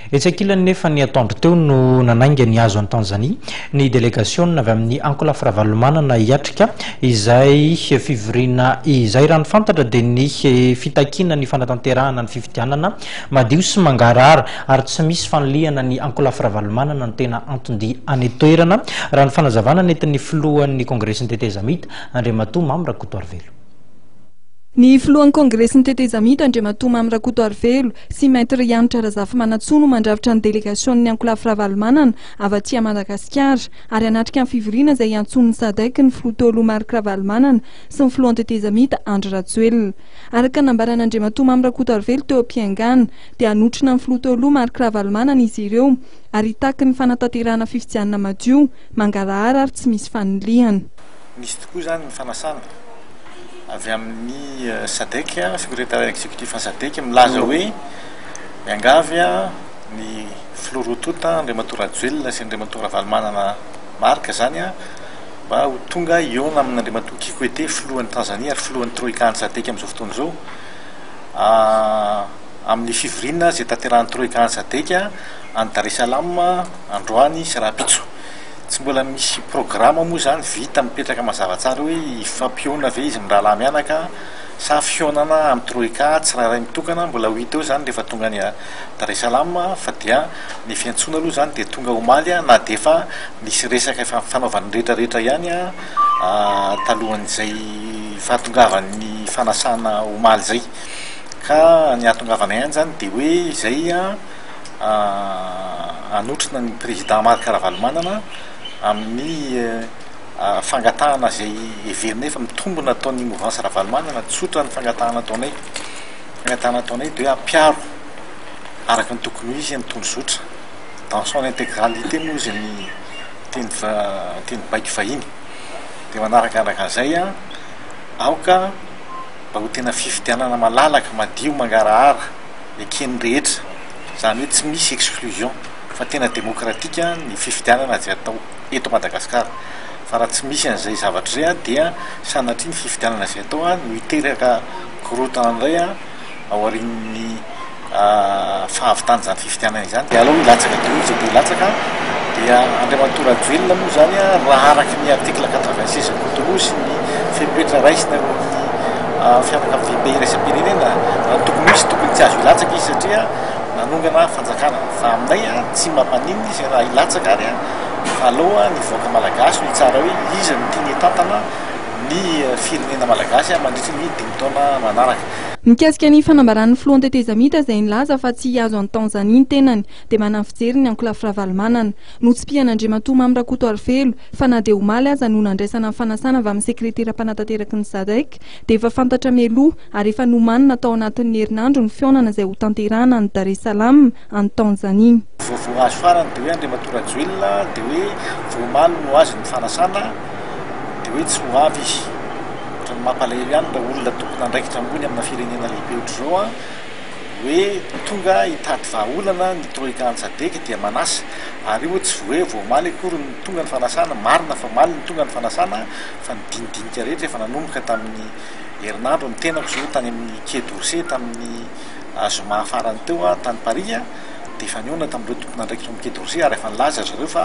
Etsy ankilany nefa ny atoandro teo no nanainga nihazo an'i Tanzania ny delegasiona avy amin'ny ankolafy Ravalomanana hiatrika izay fivoriana izay. Raha ny fantatra dia ny fitakiana ny fanatanterahana ny fifidianana madio sy mangarahara ary tsy misy fanilihana ny ankolafy Ravalomanana no tena anton-dia any an-toerana, raha ny fanazavana nentin'ny filohan'ny kongresin'ny tetezamita, Andriamatoa Mamy Rakotoarivelo. Ny filohan'ny Kongresin'ny Tetezamita, Andriamatoa Mamy Rakotoarivelo, sy Maître Hanitra Razafimanantsoa no mandrafitra ny delegasionin'ny ankolafy Ravalomanana avy aty Madagasikara ary hanatrika ny fivoriana izay hiantsoan'ny Sadec ny filoha teo aloha Marc Ravalomanana sy ny filohan'ny Tetezamita Andry Rajoelina. Araka ny nambaran'Andriamatoa Mamy Rakotoarivelo teo am-piaingàna dia hanotrona ny filoha teo aloha Marc Ravalomanana izy ireo ary hitaky ny fanatanterahana fifidianana madio, mangarahara ary tsy misy fanilihana. Nisy tokoa izany ny fanasana avy amin'ny Sadec, Secrétariat Exécutif an'ny Sadec, milaza hoe miangavy ny filoha roa tonta, Andriamatoa Rajoelina sy Andriamatoa Ravalomanana Marc izany mba ho tonga hihaona amin'Andriamatoa Kikwete, filohan'i Tanzania ary filohan'ny Troika an'ny Sadec amin'izao fotoana izao, amin'ny fivoriana izay tanterahan'ny Troika an'ny Sadec any Dar es Salaam androany sy rahampitso. Tsy mbola misy programa moa izany vita mipetraka mazava tsara hoe hifampihaona ve izy mirahalahy mianaka sa fihaonana amin'ny Troika tsirairay mitokana, mbola ho hita eo izany rehefa tonga any Dar es Salaam fa dia ny fiantsoana aloha izany dia tonga omaly na dia efa nisy resaka efa nifanaovan'ny rehetra rehetra ihany talohan'izay fahatongavan'ny fanasana omaly izay ka ny hahatongavanay any izany dia hoe izay hanotrona ny Président Marc Ravalomanana amin'ny fangatahana izay heverinay fa mitombina ataon'ny Mouvance Ravalomanana, tsotra ny fangatahana ataonay, fangatahana ataonay dia hoe ampiaro araka ny tokony ho izy ny tondrozotra dans son intégralité moa izy ny teny teny baiko vahiny, dia manarakaraka an'izay aoka mba ho tena fifidianana malalaka, madio, mangarahara, eken'ny rehetra, izany hoe tsy misy exclusion fa tena demokratika ny fifidianana izay atao eto Madagasikara, fa raha tsy misy an'izay zavatra izay dia sanatria ny fifidianana izay atao no hiteraka korontana indray aorian'ny fahavitan'izany fifidianana izany, dia aleo hilatsaka daholo izay te hilatsaka, dia Andriamatoa Rajoelina moa izany raha araka ny article 96 ny Cotonou sy ny fepetra raisina eo amin'ny fianakaviambe iraisam-pirenena, raha ny tokony ho izy tokony tsy azo hilatsaka izy satria nanongana fanjakana, fa aminay tsy mampaninona izy raha hilatsaka ary fa aleo ny vahoaka malagasy no hitsara hoe iza no tiany hitantana ny firenena malagasy mandritry ny dimy taona manaraka. Mikasika ny fanambaran'ny filohan'ny tetezamita izay nilaza fa tsy hihazo an'i Tanzania ny tenany dia manana fijery ny ankolafy Ravalomanana. Notsipihan'Andriamatoa Mamy Rakotoarivelo fa na dia omaly aza no nandraisana ny fanasana avy amin'ny sekretera mpanatanteraky ny Sadec dia efa fantatra mialoha ary efa nomanina tao anatin'ny herinandro ny fihaonana izay hotanterahana any Dar es Salaam any Tanzania. Vaovao azo farany dia hoe Andriamatoa Rajoelina dia hoe vao omaly no azo ny fanasana dia hoe tsy ho avy izy. Ohatran'ny mampalahelo ihany raha olona tompon'andraikitra ambony amina firenena lehibe ohatr'izao an, hoe tonga hitady vahaolana ny Troika Antsadec dia manasa ary io tsy hoe vao omaly akory no tonga ny fanasana, marina fa omaly no tonga ny fanasana fa ny dinidinika rehetra efa nanomboka tamin'ny herinandro, ny tenako izao tany amin'ny Quai d'Orsay tamin'ny zoma farany teo aho tany Paris dia efa nihaona tamin'ireo tompon'andraikitra ao amin'ny Quai d'Orsay ary efa nilaza ry zareo fa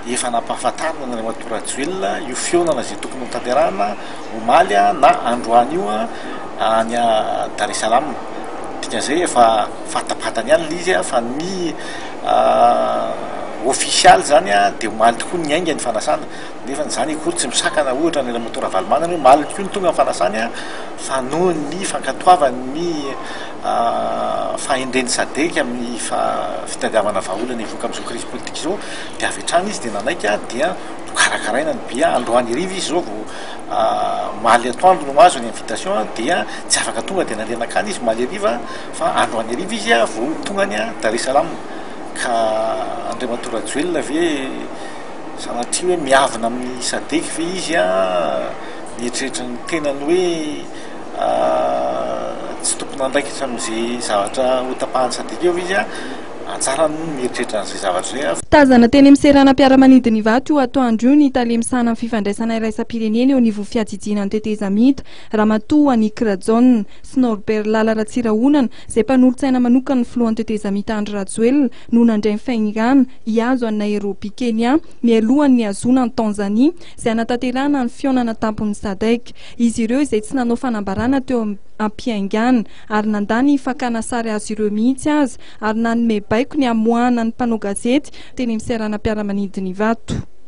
efa nampahafantarina an'Andriamatoa Rajoelina io fihaonana izay tokony hotanterahina omaly na androany io any Dar es Salaam. Dikan'izay efa fantapantany ihany ilay izy fa ny ofisialy izany dia omaly tokoa niainga ny fanasana. Nefa izany akory tsy misakana ohatra an'i Ramatoa Ravalomanana hoe omaly koa no tonga ny fanasany fa noho ny fankatoavan'ny fahendren'ny Sadec amin'ny fitadiavana vahaolana hivoaka amin'izao krizy politika izao dia avy hatrany izy dia nanaiky dia nokarakaraina ny bia. Androany hariva izy izao vao omaly atoandro no azo ny invitation dia tsy afaka tonga dia nandeha nankany izy omaly hariva fa androany hariva izy vao tonga any Dar es Salaam ka Andriamatoa Rajoelina ve sanatria hoe miavona amin'ny Sadec ve izy mieritreritra ny tenany hoe tsy tompon'andraikitra amin'izay zavatra hotapahan'ny Sadec eo ve izy. Anjarany no mieritreritra an'izay zavatra izay. Tazana teny amin'ny seranam-piaramanidina Ivato io atoandro io ny tale misahana ny fifandraisana iraisam-pirenena eo anivon'ny fiadidiana ny tetezamita, Ramatoa Annick Rajaona, sy Norbert Lala Ratsirahonana, izay mpanolotsaina manokan'ny filohan'ny tetezamita Andry Rajoelina, no nandray ny faingana hihazo an'i Nairobi Kenya mialohan'ny nihazoana an'i Tanzania, izay hanatanterahana ny fihaonana tampon'ny Sadec. Izy ireo izay tsy nanao fanambarana teo am-piaingàna ary nandà ny fakàna sary azy ireo mihitsy aza ary nanome baiko ny hamoahana ny mpanao gazety teny amin'ny seranam-piaramanidin'Ivato.